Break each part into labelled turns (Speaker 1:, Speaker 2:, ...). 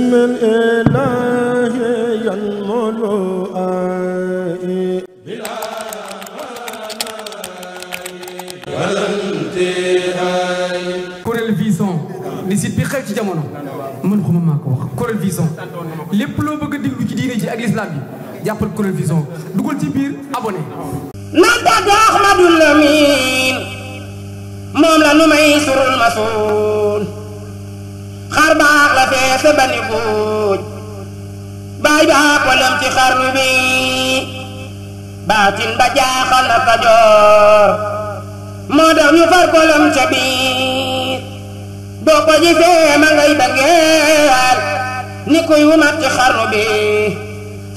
Speaker 1: بسم الإله ينمو آي بلا ولا انتهاء.
Speaker 2: Kuréel Vision di site bi xew ci jamono man xuma maa ko wax Kuréel Vision lépp loo bëgg a déglu ci diine ji ak l'islam bi jàppal Kuréel Vision dugal ci biir abonné.
Speaker 3: nantata Ahmadul Lamin moom la nu may surul masoon xar baax la feese bani buuj baay baa ko lem ci xarnu bi baatin ba jaaxal na Kajoor moo tax ñu far ko lem ca biir boo ko gisee ma ngay dangeel ni kuy wumat ci xarnu bi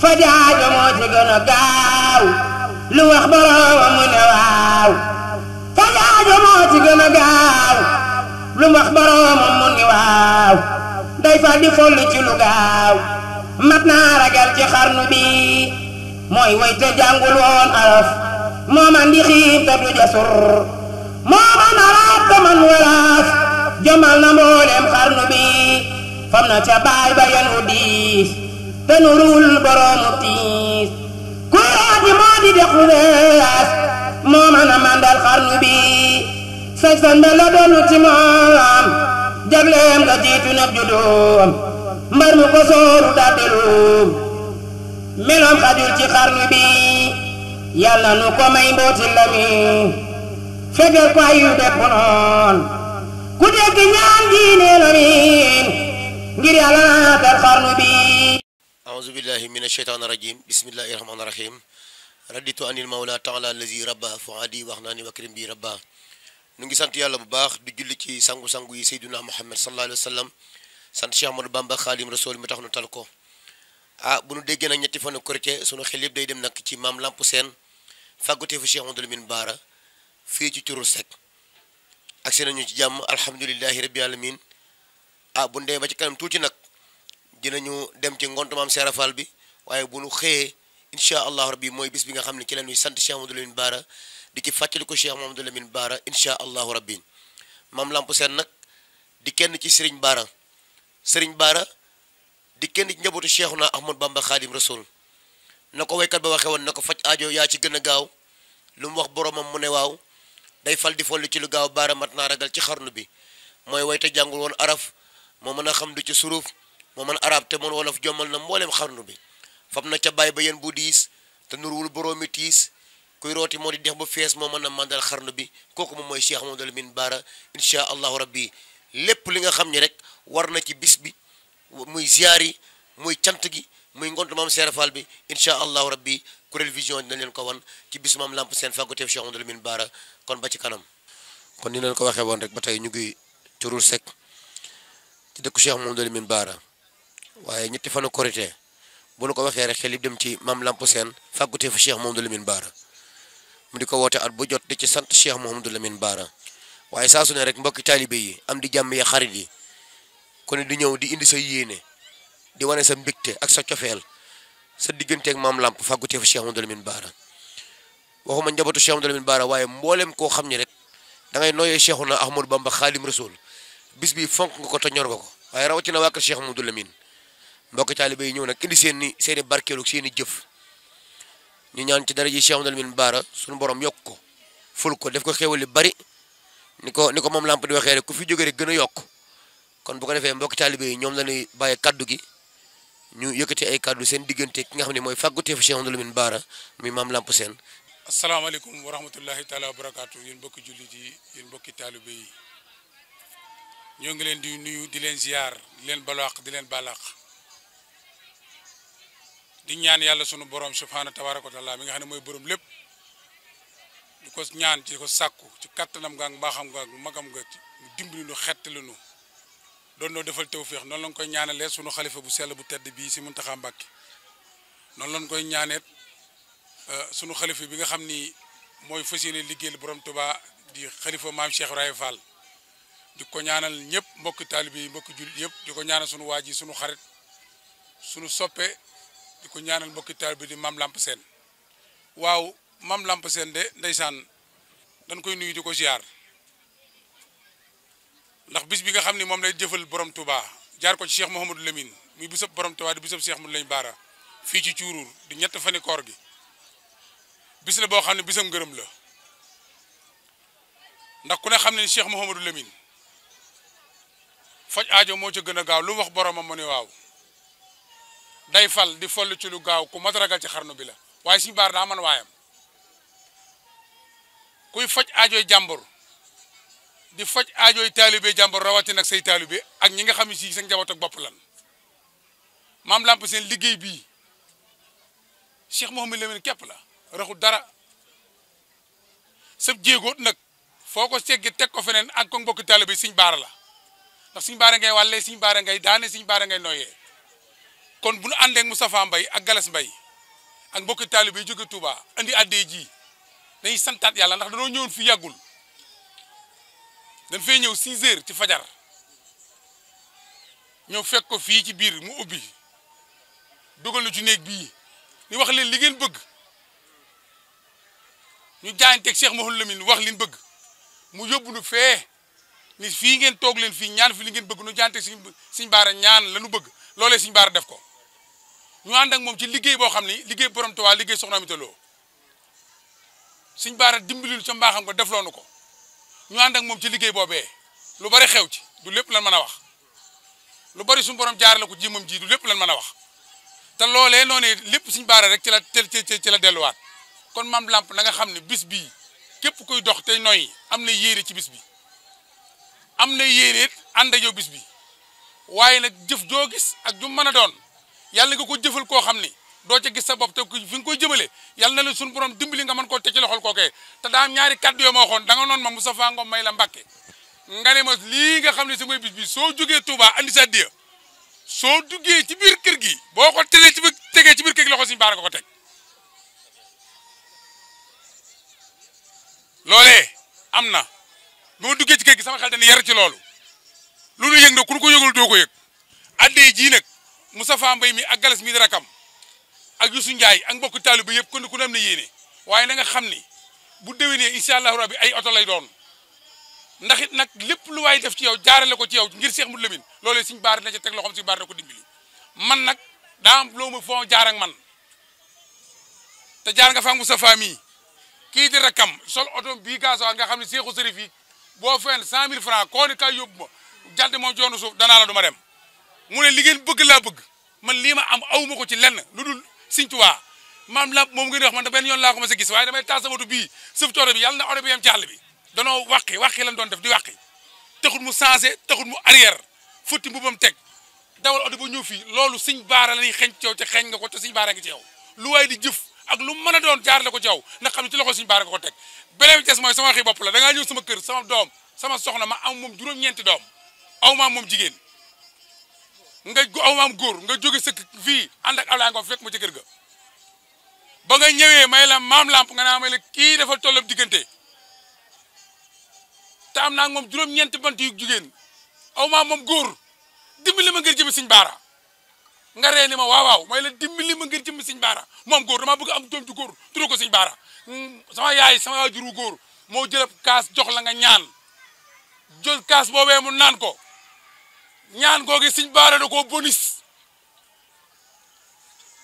Speaker 3: fa jaajo moo ci gën a gaaw lu wax boroomam mu ne waaw fa jaajo moo ci gën a gaaw lu wax boroomam mu ne waaw day fa di folli ci lu gaaw mat naa ragal ci xarnu bi mooy way te jàngul woon araf moo man di xiib te du jasur moo man arab te man waraaf jomal na mbooleem xarnu bi fam na ca baay ba yenu diis te nurul boroomu tiis kuy rooti moo di dexu wees moo man a mandal xarnu bi sañ-sañ ba la doonu ci moom jagleem nga jiitu nab judoom mbar mu ko sooru daddeluum meloom xajul ci xarnu bi yàlla nu ko may mbooti Lamin fegal ko ayu depp noon ku dégg ñaan diine Lamin ngir yàlla naatal xarnu bi.
Speaker 4: أعوذ بالله من الشيطان الرجيم بسم الله الرحمن الرحيم رديت عن المولى تعالى الذي ربى فؤادي وحناني وكرم بي ربى نغي سانت يالا بو باخ دي جولي سي سانغو سانغو يي سيدنا محمد صلى الله عليه وسلم سانت شيخ احمد بامبا خادم رسول mi tax nu tal ko bu nu déggee nag ñetti fan korité sunu xel yëpp day dem nag ci maam Lamp Sène fàggutee fu Cheikh Amadou Lamine Bara fii ci Turu Seck ak seen ñu ci jàmm alhamdulillahi rabbil alamin bu ndee ba ci kanam tuuti nag dinañu dem ci ngont maam Seera Fall bi waaye bu nu xëyee incha allah rabbi mooy bis bi nga xam ne ci la ñuy sant Cheikh Amadou Lamine Bara di ci fàttali ko Cheikh Amadou Lamine Bara incha allahu rabbi maam Lamp Sène nag di kenn ci Serigne Bara di kenn ci njabootu Cheikhuna Ahmad Bamba Khadim Rasoul na ko waykat ba waxe woon na ko faj aajo yaa ci gën a gaaw lu mu wax boromam mu ne waaw day fal di folli ci lu gaaw Bara mat naa ragal ci xarnu bi mooy wayte jàngul woon araf moo mën a xam du ci suruuf moo man arab te man wolof jommal na mboolem xarnu bi fam na ca bàyyi ba yéen bu diis te nurwul boroomi tiis kuy rooti moo di dex ba fees moo mën a mandal xarnu bi kooku moom mooy Cheikh Amadou Lamine Bara incha allahu rabbi lépp li nga xam ni rek war na ci bis bi muy ziar yi muy cant gi muy ngont maam Seera Fall bi incha allahu rabbi Kuréel Vision dina leen ko wan ci bis maam Lamp Sène fàgguteef Cheikh Amadou Lamine Bara kon ba ci kanam kon ni leen ko waxee woon rek ba tey ñu ngi Turu Seck ci dëkku Cheikh Amadou Lamine Bara waaye ñetti fanu korité bu nu ko waxee rek xel yi dem ci maam Lamp Sène fàggutee fa Cheikh Mouhamadou Lamine Bara mu di ko woote at bu jot di ci sant Cheikh Mouhamadou Lamine Bara waaye saa su ne rek mbokki taalibe yi am di jàmm ya xarit yi ku ne di ñëw di indi sa yéene di wane sa mbégte ak sa cofeel sa digganteeg maam Lamp fàggutee fa Cheikh Mouhamadou Lamine Bara waxuma njabootu Cheikh Mouhamadou Lamine Bara waaye mboolem koo xam ne rek da ngay nooyee Cheikhuna Ahmadou Bamba Khadim Rasoul bis bi fonk nga ko te ñor nga ko waaye rawatina waa kër Cheikh Mouhamadou Lamine mbokk taalibe yi ñëw nag indi seeni barkeelu seeni jëf ñu ñaan ci dara ji Cheikh Amadou Lamine Bara suñu borom yokk ko ful ko def ko xéewal li bari ni ko moom Lamp di waxee rek ku fi jóge rek gën a yokk kon bu ko defee mbokk taalibe yi ñoom la ñuy bàyyi kaddu gi ñu yëkkati ay kaddu seen diggante ki nga xam ne mooy fàgguteefu Cheikh Amadou Lamine Bara muy maam Lamp Sène.
Speaker 5: asalaamaaleykum wa rahmatullahi taala wa barakaatu yéen mbokki jullit yi yéen mbokki taalibe yi ñoo ngi leen di nuyu di leen ziar di leen balaax di leen balaax di ñaan yàlla sunu borom subhaana tabaaraka wa taala mi nga xam ne mooy borom lépp di ko ñaan ci ko sàkku ci kattanam nga ak mbaaxam nga ak magam nga mu dimbali nu xettali nu doon noo defal tawféex noonu lañ koy ñaanalee sunu xalifa bu sell bu tedd bii si Muntaxa Mbàkke noonu lañ koy ñaaneet sunu xalifa bi nga xam ni mooy fas yéene liggéeyal borom Tuubaa di xalifa maam Cheikh Ibrahima Fall di ko ñaanal ñëpp mbokki taalibe yi mbokki jullit yëpp di ko ñaanal sunu waa ji sunu xarit sunu soppe di ko ñaanal mbokki taalibe di maam Lamp Sène waaw maam Lamp Sène de ndeysaan dañ koy nuyu di ko ziar ndax bis bi nga xam ni moom lay jëfal borom Touba jaar ko ci Cheikh Mouhamadou Lamine muy bisab borom Tuubaa di bisab Cheikh Modou Lamine Bara fii ci Cuuruur di ñett fani koor gi bis la boo xam ne bisam ngërëm la ndax ku ne xam ne Cheikh Mouhamadou Lamine faj aajo moo ca gën a gaaw lu mu wax boromam mu ne waaw day fal di foll ci lu gaaw ku mat ragal ci xarnu bi la waaye Sëñ Bara daa man waayam kuy faj aajooy jàmbur di faj aajooy taalibe jàmbur rawati nag say taalibe ak ñi nga xam ne si sa njaboot ak bopp lan maam lamp seen liggéey bii Cheikh Mouhamadou Lamine képp la raxul dara sëb jéegoot nag foo ko seggi teg ko feneen ak ko mbokki taalibe Sëñ Bara la ndax Sëñ Bara ngay wàllee Sëñ Bara ngay daane Sëñ Bara ngay noyyee kon bu nu àndee ak Moustapha Mbaye ak Galas Mbaye ak mbokki taalibe yi jóge Touba andi addee ji dañuy santaat yàlla ndax dañoo ñëwoon fi yàggul dañ fay ñëw 6 heures ci fajar ñëw fekk ko fii ci biir mu ubbi dugal na ci néeg bii ñu wax leen li ngeen bëgg ñu jaayanteeg Cheikh Mouhamadou Lamine wax li ñu bëgg mu yóbbu nu fee ni fii ngeen toog leen fii ñaan fi li ngeen bëgg nu jaayanteeg Sëñ Bara ñaan la nu bëgg loolee Sëñ Bara def ko ñu ànd ak moom ci liggéey boo xam ni liggéey borom Tuubaa liggéey soxna Amita Lo Sëñ Bara dimbalil ca mbaaxam ko defloonu ko ñu ànd ak moom ci liggéey boobee lu bari xew ci du lépp lan mën a wax lu bari suñu borom jaarale ko jimam ji du lépp lan mën a wax te loolee noonu lépp Sëñ Bara rek ci la delluwaat kon maam lamp na nga xam ne bis bii képp kuy dox tey noyyi am na yéene ci bis bi am na yéene it ànd ak yow bis bi waaye nag jëf joo gis ak ju mën a doon yàlla nga ko jëfal koo xam ni doo ca gis sa bopp te fi nga koy jëmale yàlla na la suñu borom dimbali nga mën koo teg ci loxol kookee te daa am ñaari kàddu yoo ma waxoon da nga noon ma Moustapha Ngom may la Mbàkke nga ne ma lii nga xam ne sa mooy bis bi soo jógee Touba andi sa diya soo duggee ci biir kër gi boo ko tegee ci biir kër gi loxo Sëñ Bara nga ko teg loolee am na bi ma duggee ci kër gi sama xel dañuy yar ci loolu lu nu yëg na ku ko yëgul doo ko yëg addee jii nag Moustapha Mbaye mi ak Galas mi di rakam ak Youssou Ndiaye ak mbokku taalibe yëpp kon ku ne am na yéene waaye na nga xam ni bu déwénee incha allahu rabbi ay oto lay doon ndax it nag lépp lu waay def ci yow jaarale ko ci yow ngir Cheikh Modou Lamine loolee Sëñ Bara na ca teg loxoom Sëñ Bara na ko dimbali man nag daa am loo ma foo jaar ak man te jaar nga fa Moustapha mii kii di rakam sol oto bii gasoil nga xam ne Cheikhou Sërif yi boo fenn 100 000 francs koo ni kay yóbbu ma jalde moom joonu suuf danaa la du ma dem mu ne li ngeen bëgg laa bëgg man lii ma am awuma ko ci lenn lu dul Sëñ Tuubaa maam lamp moom ngeen wax man da benn yoon laa ko ma sa gis waaye damay taal sama oto bii sëf tooro bi yàlla na oto bi yem ci àll bi danoo wàqi lan doon def di wàqi taxul mu changé taxul mu arrière futti mbubam teg dawal oto ba ñëw fii loolu Sëñ Bara la ñuy xeeñ ci yow te xeeñ nga ko te Sëñ Bara ngi ci yow lu waay di jëf ak lu mën a doon jaarale ko ci yow ndax xam ne ci loxo Sëñ Bara nga ko teg beneen des mooy sama waxi bopp la da ngaa ñëw sama kër sama doom sama soxna ma am moom juróom-ñeenti doom aw maam moom jigéen nga aw maam góor nga jóge sa fii ànd ak Ablaye Ngom fekk ma ci kër ga ba nga ñëwee may la maam lamp nga naa may la kii dafa tollam diggante te am naa moom juróom-ñeenti bant yu jigéen aw maam moom góor dimbali ma ngir jëmi Sëñ Bara nga ree ni ma waaw may la dimbali ma ngir jëmi Sëñ Bara moom góor dama bëgg am doom ju góor tuddee ko Sëñ Bara sama yaay sama waajuru góor moo jël kaas jox la nga ñaan jël kaas boobee mu naan ko ñaan googu Sëñ Bara da koo bonis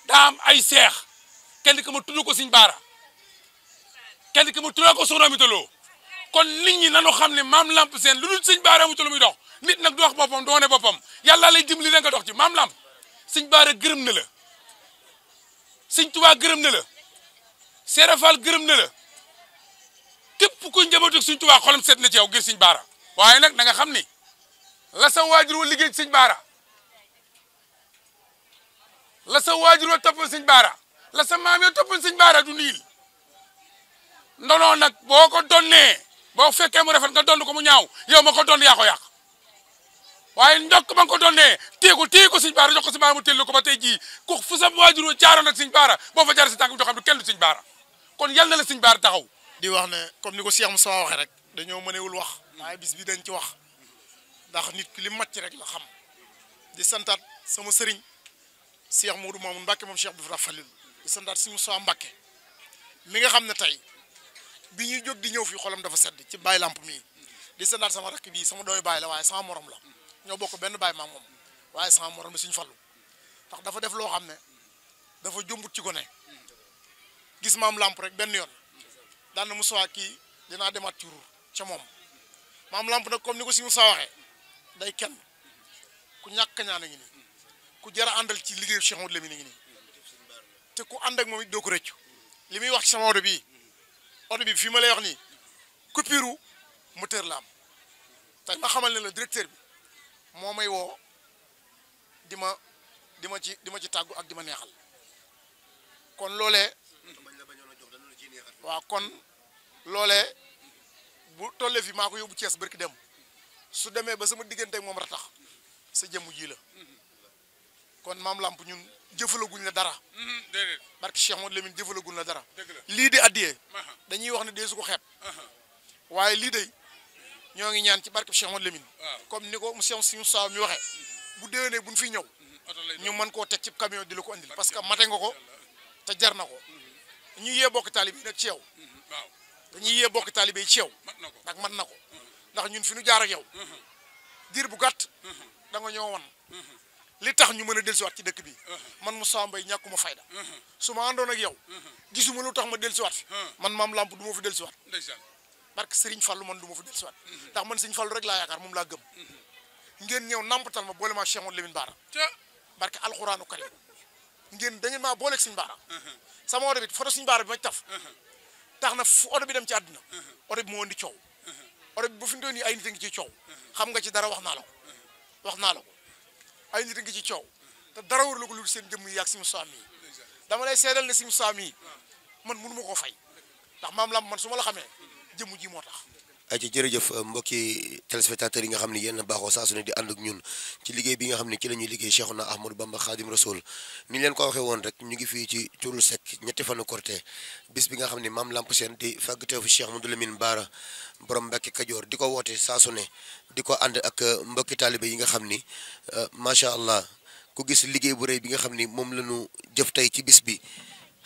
Speaker 5: daa am ay seex kenn ki ma tudd ko Sëñ Bara kenn ki ma tudd ko Soxna Amita Lo kon nit ñi nanu xam ne maam lamp seen lu dul Sëñ Bara mu lu muy dox nit nag du wax boppam du wane boppam yàlla lay dimbali da nga dox ci maam lamp Sëñ Bara gërëm na la Sëñ Tuubaa gërëm na la Seera Faal gërëm na la képp ku njabootu Sëñ Tuubaa xolam seet na ci yow ngir Sëñ Bara waaye nag da nga xam ni la sa waajur wa liggéey ci Sëñ Bara la sa waajur wa toppal Sëñ Bara la sa maam ya toppal Sëñ Bara du niil ndono nag boo ko donnee boo fekkee mu rafet nga donn ko mu ñaaw yow ma ko donn yaa ko yàq waaye ndokk ba nga ko donnee téye ko Sëñ Bara jox ko Sëñ Bara mu tellu ko ba tey jii ku fu sa waajur wa jaaroon ak Sëñ Bara boo fa jaar si tànk bi doo xam ne kenn du Sëñ Bara kon yal na la Sëñ Bara taxaw.
Speaker 6: di wax ne comme ni ko Cheikh Moussa waxee rek dañoo mënewul wax waaye bis bi dañ ci wax ndax nit ki li màcc rek la xam di santaat sama sëriñ Cheikh Modou Mamoun Mbacke moom Cheikh Abdou Falil di santaat si Moussa Mbacke mi nga xam ne tey bi ñuy jóg di ñëw fii xolam dafa sedd ci Baye Lamp mii di santaat sama rakk bii sama dooy baay la waaye sama morom la ñoo bokk benn baay maa moom waaye sama morom la suñu fallu ndax dafa def loo xam ne dafa jombut ci gone gis maam lamp rek benn yoon daan na Moussa kii dinaa demaat ci ruur ca moom maam lamp nag comme ni ko si Moussa waxee day kenn ku ñàkk ñaan a ngi nii ku jar a àndal ci liggéeyu Cheikh Modou Lamine ngi nii te ku ànd ak moom it doo ko rëccu li muy wax ci sama oto bi fii ma lay wax nii coupure moteur la am tey ma xamal ne la directeur bi moo may woo di ma ci tàggu ak di ma neexal kon loolee waaw kon loolee bu tollee fi maa ko yóbbu Thiès barki dem su demee ba sama diggante ak moom ratax sa jëmm ji la kon maam lamp ñun jëfalaguñ la dara
Speaker 5: déedéet
Speaker 6: barki Cheikh Modou Lamine jëfalaguñ la dara lii di addiyee dañuy wax ne dee su ko xeeb waaye lii day ñoo ngi ñaan ci barki Cheikh Modou Lamine comme ni ko monsieur suñu saaw mi waxee bu déwénee buñ fi ñëw ñu mën koo teg ci camion di la ko andil parce que mate nga ko te jar na ko ñu yee bokk taalibe yi nag ci yow dañuy yee bokk taalibe yi ci yow ndax mat na ko ndax ñun fi ñu jaar ak yow diir bu gàtt da nga ñoo wan li tax ñu mën a dellusiwaat ci dëkk bi man Moussa Mbaye ñàkkuma fayda su ma àndoon ak yow gisuma lu tax ma dellusiwaat fi man maam lamp du ma fi dellusiwaat barke Serigne Fallou man du ma fi dellusiwaat ndax man Serigne Fallou rek laa yaakaar moom laa gëm ngeen ñëw nampatal ma boole maa Cheikh Modou Lamine Bara barke alxuraanu karim ngeen da ngeen maa booleeg Serigne Bara sama oto bi photo Serigne Bara bi ma taf tax na fu oto bi dem ci àddina oto bi moo indi coow oto bi bu fi mu doon nii ay nit a ngi ci coow xam nga ci dara wax naa la ko ay nit a ngi ci coow te dara war la ko lu seen jëmm yi yàgg si Moussa mii dama lay seedal ne si Moussa mii man mënu ma koo fay ndax maam lam man su ma la xamee jëmm ji moo tax.
Speaker 4: ay ci jërëjëf mbokki téléspectateurs yi nga xam ne yéen a baaxoo saa su ne di ànd ak ñun ci liggéey bi nga xam ne ci la ñuy liggéey Cheikhouna Ahmadou Bamba Khadim Rasoul ni leen ko waxee woon rek ñu ngi fii ci Curul Seck ñetti fanu Korité bis bi nga xam ne maam Lamp Sène di fàggateew fi Cheikh Modou Lamine Bara borom Mbàkke Kajoor di ko woote saa su ne di ko ànd ak mbokki taalibe yi nga xam ni macha allah ku gis liggéey bu rëy bi nga xam ni moom la ñu jëf tey ci bis bi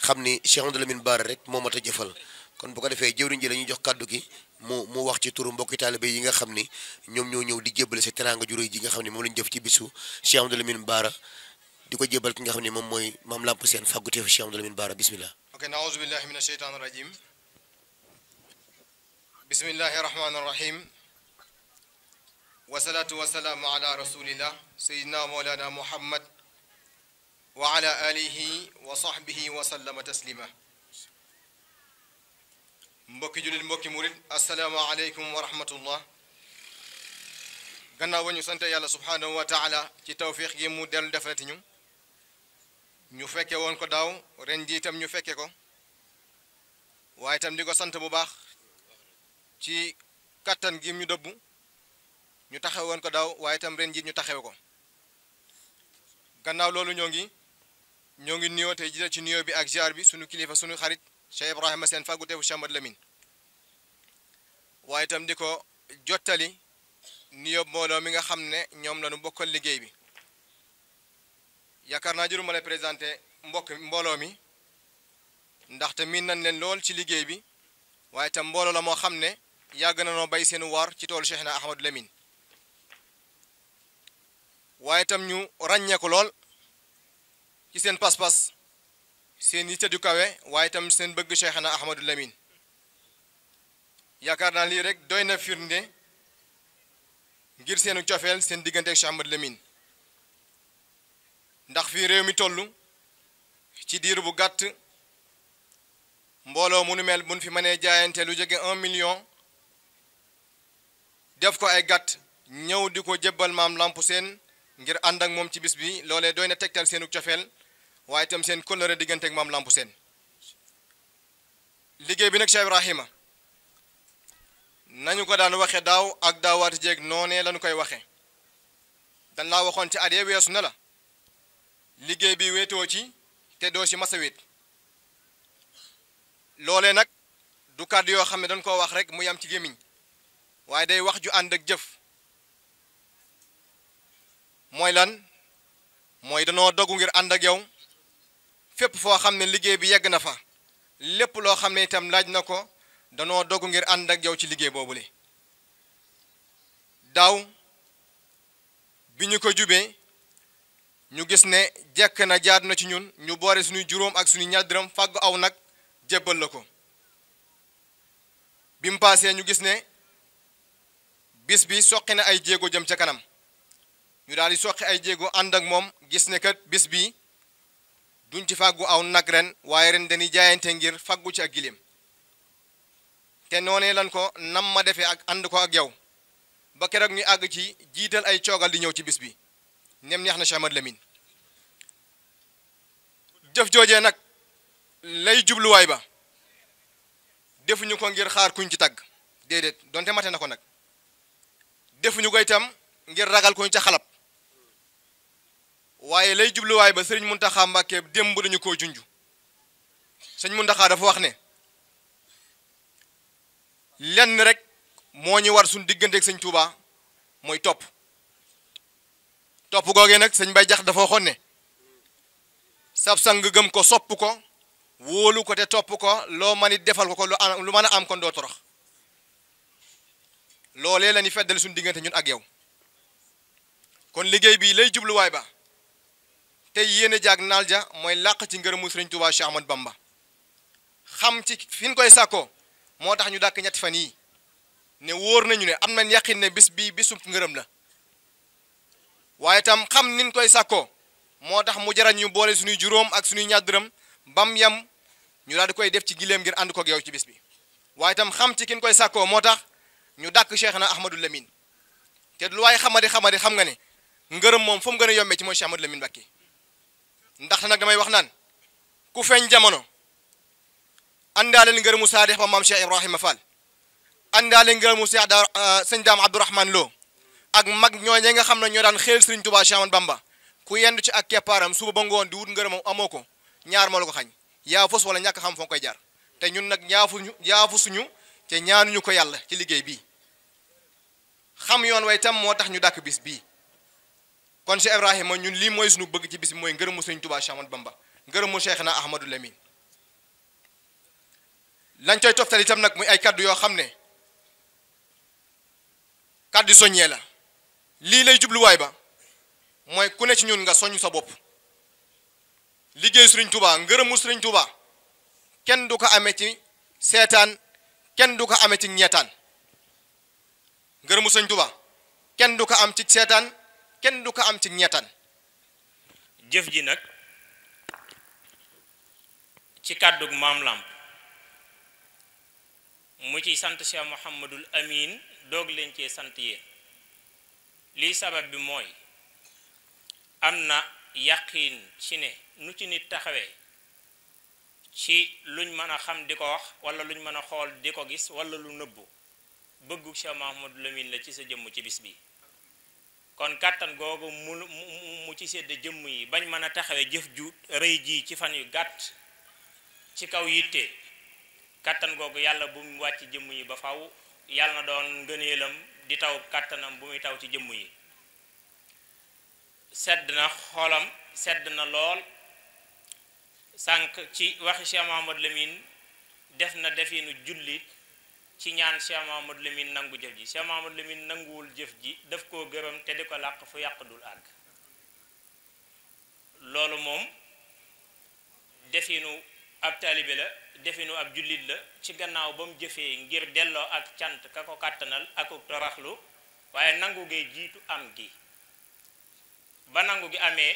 Speaker 4: xam ni Cheikh Modou Lamine Bara rek moo mat a jëfal kon bu ko defee jëwriñ ji la ñuy jox kàddu gi mu wax ci turu mbokki taalibe yi nga xam ni ñoom ñoo ñëw di jébbale si teraanga ju rëy ji nga xam ni moom lañu jëf ci bisu Cheikh Modou Lamine Bara di ko jébbal ki nga xam ni moom mooy maam Lamp Sène fàgguteefu Cheikh Modou Lamine Bara bismillah.
Speaker 7: ok naouzu billahi min asheytaan rajim bismillahi rahmani rahim wasalaatu wasalaamu ala rasulillah sayidina mawlana muhammad wa ala alihi wa sahbihi wa sallama taslima mbokki jullit mbokki murit assalaamu aleykum wa rahmatullah gannaaw ba ñu sante yàlla subhanahu wa taala ci tawfiq gi mu dellu defati ñu fekke woon ko daaw ren ji itam ñu fekke ko waaye itam di ko sant bu baax ci kattan gi ñu dëbbu ñu taxaw woon ko daaw waaye itam ren ji ñu taxawe ko gannaaw loolu ñoo ngi nuyoo tey jii ci nuyoo bi ak ziar bi sunu kilifa sunu xarit Cheikh Ibrahima Sène fàgguteefu Cheikh Modou Lamine waaye itam di ko jottali nuyoo mbooloo mi nga xam ne ñoom la ñu bokkal liggéey bi yaakaar naa jëruma lay présenté mbooloo mi ndaxte miin nañ leen lool ci liggéey bi waaye itam mbooloo la moo xam ne yàgg na noo bay seen waar ci toolu Cheikhna Ahmadou Lamine waaye itam ñu ràññeeku lool ci seen pas-pas seen yitte du kawe waaye itam seen bëgg Cheikhna Ahmadou Lamine yaakaar naa lii rek doy na firnde ngir seenu cofeel seen diggante ak Cheikh Ahmadou Lamine ndax fii réew mi toll ci diir bu gàtt mbooloo mu nu mel buñ fi mënee jaayante lu jege 1 million def ko ay gàtt ñëw di ko jébbal maam Lamp Sène ngir ànd ak moom ci bis bi loolee doy na tegtal seenu cofeel waaye itam seen kóllëre diggante ak maam Lamp Sène liggéey bi nag Cheikh Ibrahima nañu ko daan waxe daaw ak daawaati jeeg noonee lañu koy waxe dañ laa waxoon ci at yee weesu na la liggéey bi wéetoo ci te doo ci masa wéet loolee nag du kàddu yoo xam ne dañ koo wax rek mu yam ci gémmiñ waaye day wax ju ànd ak jëf mooy lan mooy danoo dogu ngir ànd ak yow fépp foo xam ne liggéey bi yegg na fa lépp loo xam ne itam laaj na ko danoo dogu ngir ànd ak yow ci liggéey boobule daaw bi ñu ko jubee ñu gis ne jekk na jaadu na ci ñun ñu boore suñuy juróom ak suñuy ñaar dërëm fàggu aw nag jébbal la ko bi mu paasee ñu gis ne bis bi soqi na ay jéego jëm ca kanam ñu daal di soqi ay jéego ànd ak moom gis ne kat bis bi duñ ci fàggu aw nag ren waaye ren dañuy jaayante ngir fàggu ci ak giléem te noonee lan ko nam ma defee ak ànd ko ak yow ba keroog ñu àgg ci jiital ay coogal di ñëw ci bis bi nem neex na Cheikh Ahmad Lamine jëf joojee nag lay jubluwaay ba defuñu ko ngir xaar kuñ ci tàgg déedéet donte mate na ko nag defuñu ko itam ngir ragal kuñ ca xalab waaye lay jubluwaay ba sëriñ Muntaxa Mbàkke démb dañu koo junj sëriñ Muntaxa dafa wax ne lenn rek moo ñu war suñ digganteeg sëñ Tuuba mooy topp googee nag sëñ Bay Jax dafa waxoon ne sab sang gëm ko sopp ko wóolu ko te topp ko loo mën it defal ko lu mën a am kon doo torox loolee la ñu feddal suñu diggante ñun ak yow kon liggéey bi lay jubluwaay ba te yéene jaag naal ja mooy làq ci ngërëmu Sëriñ Tuubaa Cheikh Ahmad Bamba xam ci fi ñu koy sàkkoo moo tax ñu dàkk ñetti fan yi ne wóor nañu ne am nañ yaqin ne bis bii bisub ngërëm la waaye tam xam niñ koy sàkkoo moo tax mu jarañ ñu boole suñuy juróom ak suñuy ñaar dërëm bam yam ñu daal di koy def ci giléem ngir ànd ko ak yow ci bis bi waaye tam xam ci kin koy sàkkoo moo tax ñu dàkk Cheikhna Ahmadou Lamine te lu waay xamadi xam nga ne ngërëm moom fu mu gën a yombee ci mooy Cheikh Ahmadou Lamine Mbacké ndax nag damay wax naan ku feeñ jamono àndaale ngërëmu saadix ba maam Cheikh Ibrahima Fall àndaale ngërëmu sëñ Daam Abdourahmane Lo ak mag ñooñee nga xam ne ñoo daan xeel Sëriñ Tuubaa Cheikh Ahmad Bamba ku yendu ci ak keppaaram suba ba ngoon di wut ngërëmam amoo ko ñaar moo la ko xañ yaa fos wala ñàkk xam foo koy jaar te ñun nag yaafu suñu te ñaanuñu ko yàlla ci liggéey bii xam yoon way tam moo tax ñu dàkk bis bii kon Cheikh Ibrahima ñun lii mooy suñu bëgg ci bis bi mooy ngërëmu Sëriñ Tuubaa Cheikh Ahmad Bamba ngërëmu Cheikhna Ahmadou Lamine lañ coy toftal itam nag muy ay kaddu yoo xam ne kaddu soññee la lii lay jubluwaay ba mooy ku ne ci ñun nga soññ sa bopp liggéey Sëriñ Tuubaa ngërëmu Sëriñ Tuubaa kenn du ko amee ci seetaan kenn du ko amee ci ñeetaan ngërëmu Sëriñ Tuubaa kenn du ko am ci seetaan kenn du ko am ci ñeetaan
Speaker 8: jëf ji nag ci kàddug maam Lamp mu ci sant Cheikh Mouhamadul Amin doog leen cee sant yéen lii sabab bi mooy am na yaqiin ci ne nu ci nit taxawee ci luñ mën a xam di ko wax wala luñ mën a xool di ko gis wala lu nëbbu bëggu Cheikh Mouhamadul Amin la ci sa jëmm ci bis bi kon kàttan googu mu ci sedd jëmm yi bañ mën a taxawee jëf ju rëy ji ci fan yu gàtt ci kaw yitte kàttan googu yàlla bu mu wàcc jëmm yi ba faw yàlla na doon ngëneelam di taw kàttanam bu muy taw ci jëmm yi sedd na xolam sedd na lool sànq ci waxi Cheikh Mouhamadou Lamine def na definu jullit ci ñaan Cheikh Mouhamadou Lamine nangu jëf ji Cheikh Mouhamadou Lamine nanguwul jëf ji daf koo gërëm te di ko làq fu yàq dul àgg loolu moom definu ab taalibe la definu ab jullit la ci gannaaw ba mu jëfee ngir delloo ak cant ka ko kàttanal ak toraxlu waaye nangu gee jiitu am gi ba nangu gi amee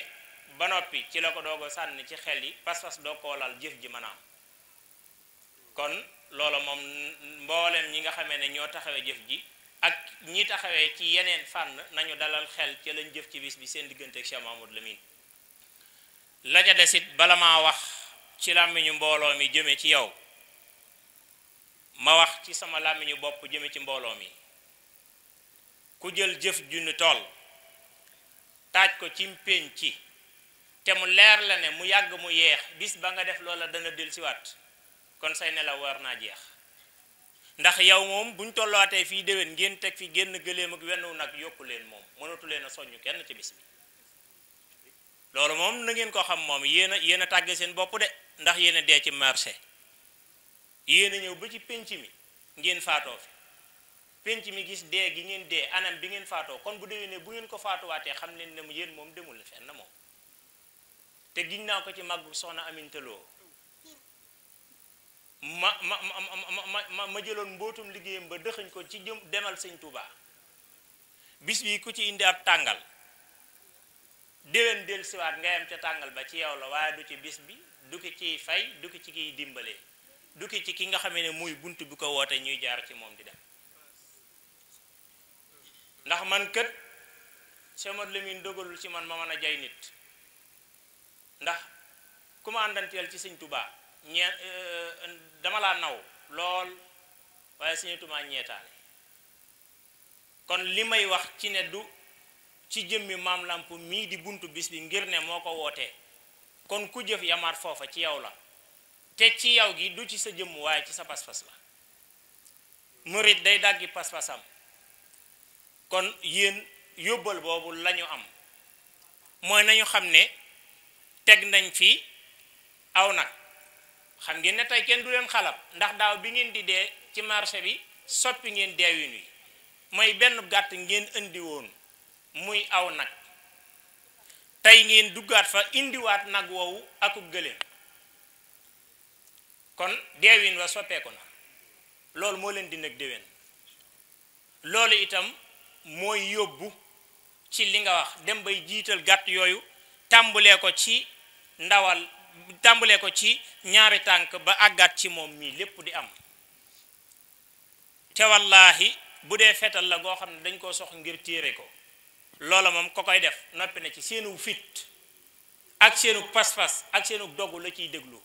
Speaker 8: ba noppi ci la ko doog a sànni ci xel yi pas-pas doo ko lal jëf ji maanaam kon loolu moom mboolem ñi nga xamee ne ñoo taxawee jëf ji ak ñi taxawee ci yeneen fànn nañu dalal xel ci lañ jëf ci bis bi seen diggante ak Cheikh Mouhamadou Lamine la ca desit bala maa wax ci làmmiñu mbooloo mi jëme ci yow ma wax ci sama làmmiñu bopp jëme ci mbooloo mi ku jël jëf junni tool taaj ko ci mpénc ci te mu leer la ne mu yàgg mu yeex bis ba nga def loola dana dellusiwaat kon say nelaw war naa jeex ndax yow moom buñ tollootee fii déwén ngeen teg fi génn gëléem ak wenn nag yokku leen moom mënatu leen a soññu kenn ci bis bi loolu moom na ngeen ko xam moom yéen a tàgge seen bopp de ndax yéen a dee ci marché yéen a ñëw ba ci penc mi ngeen faatoo fi penc mi gis dee gi ngeen dee anam bi ngeen faatoo kon bu déwénee bu ngeen ko faatuwaatee xam leen ne yéen moom demul fenn moom te giñ naa ko ci màggu soxna amintaloo ma jëloon mbootum liggéeyam ba dëxañ ko ci jëm demal sëñ Touba bis bi ku ci indi ab tàngal déwén del siwaat nga yam ca tàngal ba ci yow la waaye du ci bis bi du ki ciy fay du ki ci kiy dimbalee du ki ci ki nga xamee ne muy bunt bi ko woote ñuy jaar ci moom di dem ndax man kët Cheikh Lamine dogalul ci man ma mën a jay nit ndax ku ma àndanteel ci sëñ Touba dama laa naw lool waaye sëñ Touba ñeetaale kon li may wax ci ne du ci jëmmi maam Lamp mii di buntu bis bi ngir ne moo ko wootee kon ku jëf yamaat foofa ci yow la te ci yow gi du ci sa jëmm waaye ci sa pas-pas la murit day daggi pas-pasam kon yéen yóbbal boobu lañu am mooy nañu xam ne teg nañ fi aw nag xam ngeen ne tey kenn du leen xalab ndax daaw bi ngeen di dee ci marché bi soppi ngeen deewin wi mooy benn gàtt ngeen indi woon muy aw nag tey ngeen duggaat fa indiwaat nag woowu akub gëléem kon deewin wa soppeeku na loolu moo leen di nag déwén loolu itam mooy yóbbu ci li nga wax dem bay jiital gàtt yooyu tàmbulee ko ci ndawal tàmbulee ko ci ñaari tànk ba àggaat ci moom mii lépp di am te wallaahi bu dee fetal la goo xam ne dañ koo sox ngir téere ko loola moom ko koy def noppi na ci seenu fit ak seenu pas-pas ak seenu dogu la ciy déglu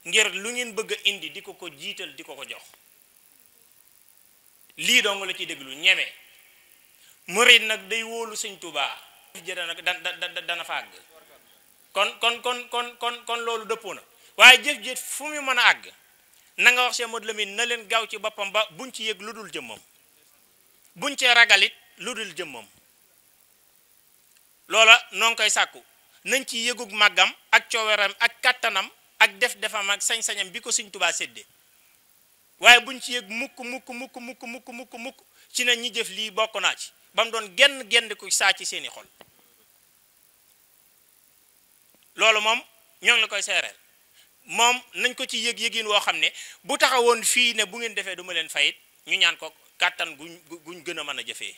Speaker 8: ngir lu ngeen bëgg a indi di ko ko jiital di ko ko jox lii dong la ciy déglu ñeme murid nag day wóolu sëñ Tuubaa jëda nag dana fa àgg kon loolu dëppoo na waaye jëf-jëf fu mu mën a àgg na nga wax Cheikh Modou Lamine na leen gaaw ci boppam ba buñ ci yëg lu dul jëmmam buñ cee ragalit lu dul jëmmam loola noo ngi koy sàkku nañ ci yëgug màggam ak cooweram ak kàttanam ak defam ak sañ-sañam bi ko sëñ Tuubaa séddee waaye buñ ci yëg mukk ci na ñi jëf lii bokk naa ci ba mu doon genn ku saa ci seeni xol loolu moom ñoo ngi la koy seereel moom nañ ko ci yëg-yëgin woo xam ne bu taxawoon fii ne bu ngeen defee du ma leen fayit ñu ñaan ko kàttan guñ gën a mën a jëfee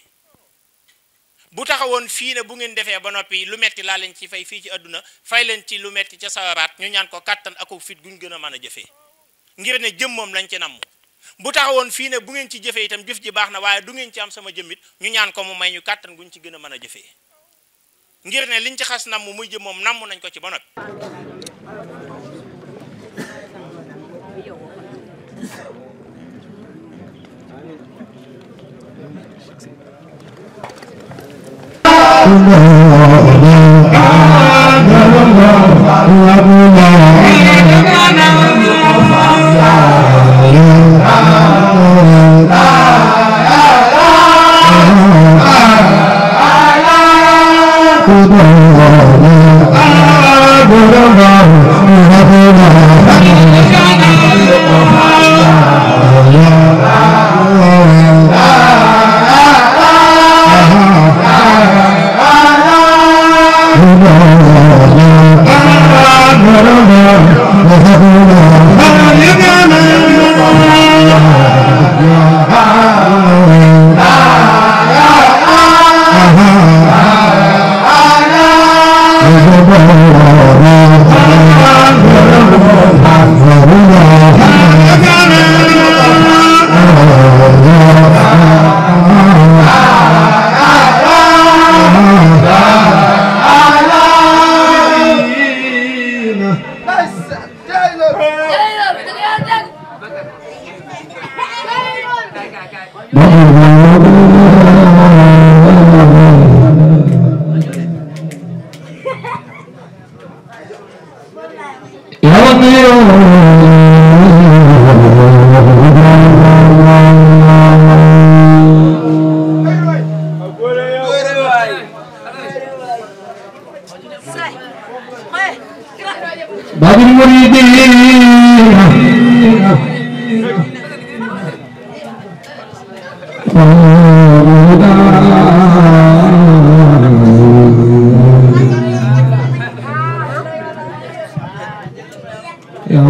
Speaker 8: bu taxawoon fii ne bu ngeen defee ba noppi lu metti laa leen ci fay fii ci àdduna fay leen ci lu metti ca sawaraat ñu ñaan ko kàttan ak fit guñ gën a mën a jëfee ngir ne jëm moom lañ ci namm bu taxawoon fii ne bu ngeen ci jëfee itam jëf ji baax na waaye du ngeen ci am sama jëmmit ñu ñaan ko mu may ñu kàttan guñ ci gën a mën a jëfee ngir ne liñ ci xas namm muy jëm moom namm nañ ko ci ba noppi
Speaker 9: باب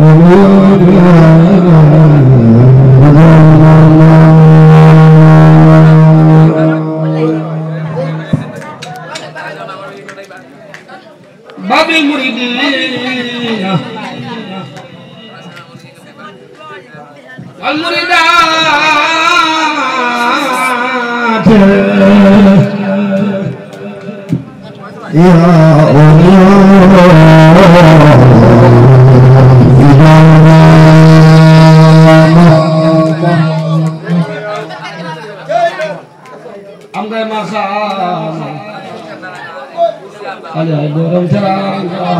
Speaker 9: المريدين والمريدات يا am ngay ma xam ala borom teranga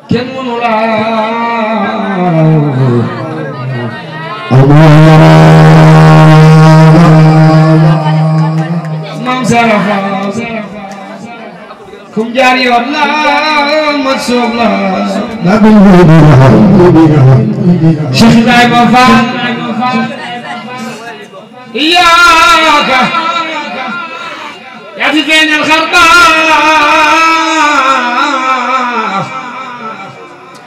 Speaker 9: kenn mënu la Maam Sarafa kum jaar yoon la ma soob la Cheikh Ibrahima Fall iyaaka yaa fi feeñal xar baax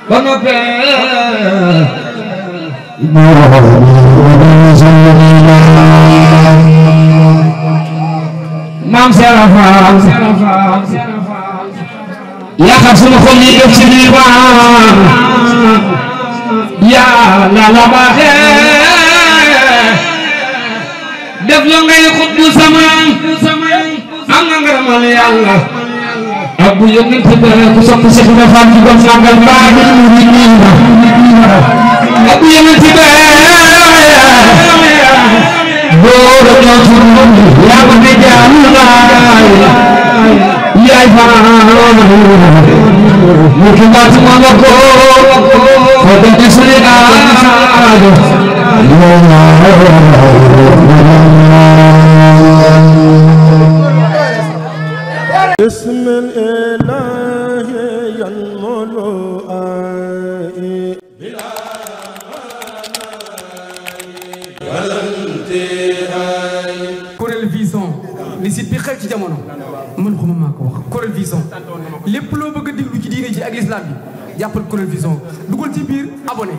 Speaker 9: ba noppee Maam Sarafa yaa xam sunu xol yi def ci biir baax yaa la baaxee def la ngay xutbu samaan am na ngërëmal yàlla ak bu yonent bi ku sopp Cheikh Ibra Fall ci gom màggal baabil muridina ak bu yonent bi boor ñoo ci yaa ko di jaamu laay yaay faaloon mu ki baatu ma nga ko ko def ci sunu aado
Speaker 1: بسم الإله ينمو بلا ولا انتهاء
Speaker 2: Kuréel Vision li site bi xew ci jamono mën xuma maa ko wax Kuréel Vision lépp loo bëgg a déglu ci diine ji ak l'islam bi jàppal Kuréel Vision dugal ci biir abonné